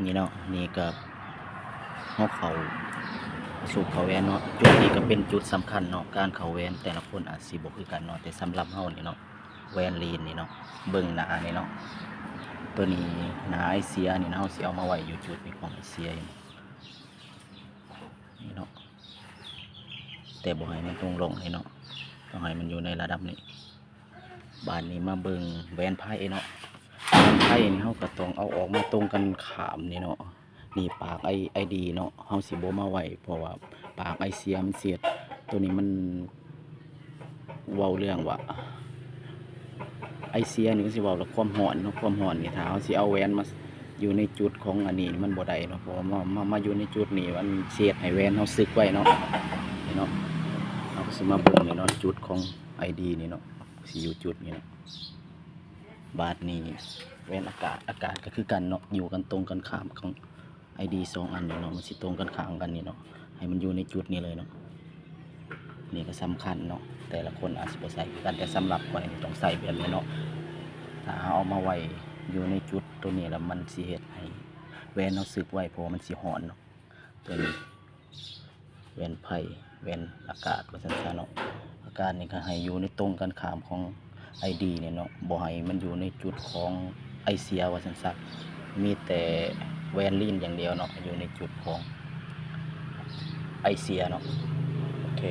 ນີ້ເນາະ ນີ້ກໍເຮົາເຂົ້າ ສູບເຂົ້າແວ່ນເນາະ. ຈຸດນີ້ກໍເປັນຈຸດສຳຄັນເນາະ ການເຂົ້າແວ່ນແຕ່ລະຄົນອາດຊິບໍ່ຄືກັນເນາະ ແຕ່ສຳລັບເຮົານີ້ເນາະ ແວ່ນລີນນີ້ເນາະ ເບິ່ງໜ້ານີ້ເນາະ ໂຕນີ້ໜ້າໄອເສຍນີ້ເນາະ ເຮົາຊິເອົາມາໄວ້ຢູ່ຈຸດນີ້ຂອງໄອເສຍນີ້ ນີ້ເນາະ ແຕ່ບໍ່ໃຫ້ມັນຕົງລົງນີ້ເນາະ ຕ້ອງໃຫ້ມັນຢູ່ໃນລະດັບນີ້. ບາດນີ້ມາເບິ່ງແວ່ນໄພເນາະ ແວ່ນໄພນີ້ເຮົາກໍຕ້ອງເອົາອອກມາຕົງກັນຂ້າມນີ້ເນາະ ນີ້ປາກໄອ ໄອດີເນາະ ເຮົາຊິບໍ່ມາໄວ້ ເພາະວ່າປາກໄອເສຍມັນເສຍດ ໂຕນີ້ມັນເວົ້າເລື່ອງວ່າ ໄອເສຍນີ້ກໍຊິເວົ້າແລ້ວຄວາມຮ້ອນເນາະ ຄວາມຮ້ອນນີ້ ຖ້າເຮົາຊິເອົາແວ່ນມາຢູ່ໃນຈຸດຂອງອັນນີ້ມັນບໍ່ໄດ້ເນາະ ເພາະວ່າມາ ມາ ມາຢູ່ໃນຈຸດນີ້ມັນຊິເຮັດໃຫ້ແວ່ນເຮົາສຶກໄວເນາະ ນີ້ເນາະ ເຮົາກໍຊິມາເບິ່ງນີ້ເນາະ ຈຸດຂອງໄອດີນີ້ເນາະ ຊິຢູ່ຈຸດນີ້ເນາະ. ບາດນີ້ແວ່ນອາກາດ ອາກາດກໍຄືກັນເນາະ ຢູ່ກັນຕົງກັນຂ້າມຂອງໄອດີສອງອັນນີ້ເນາະ ມັນຊິຕົງກັນຂ້າມກັນນີ້ເນາະ ໃຫ້ມັນຢູ່ໃນຈຸດນີ້ເລີຍເນາະ. ນີ້ກໍສຳຄັນເນາະ ແຕ່ລະຄົນອາດຊິບໍ່ໃສ່ຄືກັນ ແຕ່ສຳລັບຂ້ອຍນີ້ຕ້ອງໃສ່ແບບນີ້ເນາະ ຖ້າເຮົາເອົາມາໄວ້ຢູ່ໃນຈຸດໂຕນີ້ແລ້ວ ມັນຊິເຮັດໃຫ້ແວ່ນເຮົາສຶກໄວ ເພາະວ່າມັນຊິຮ້ອນເນາະ. ໂຕນີ້ແວ່ນໄພ ແວ່ນອາກາດວ່າຊັ້ນຊະເນາະ ອາກາດນີ້ກໍໃຫ້ຢູ່ໃນຕົງກັນຂ້າມຂອງໄອດີນີ້ເນາະ ບໍ່ໃຫ້ມັນຢູ່ໃນຈຸດຂອງໄອເສຍວ່າຊັ້ນຊະ ມີແຕ່ແວ່ນລີນຢ່າງດຽວເນາະ ຢູ່ໃນຈຸດຂອງໄອເສຍເນາະ. ໂອເຄ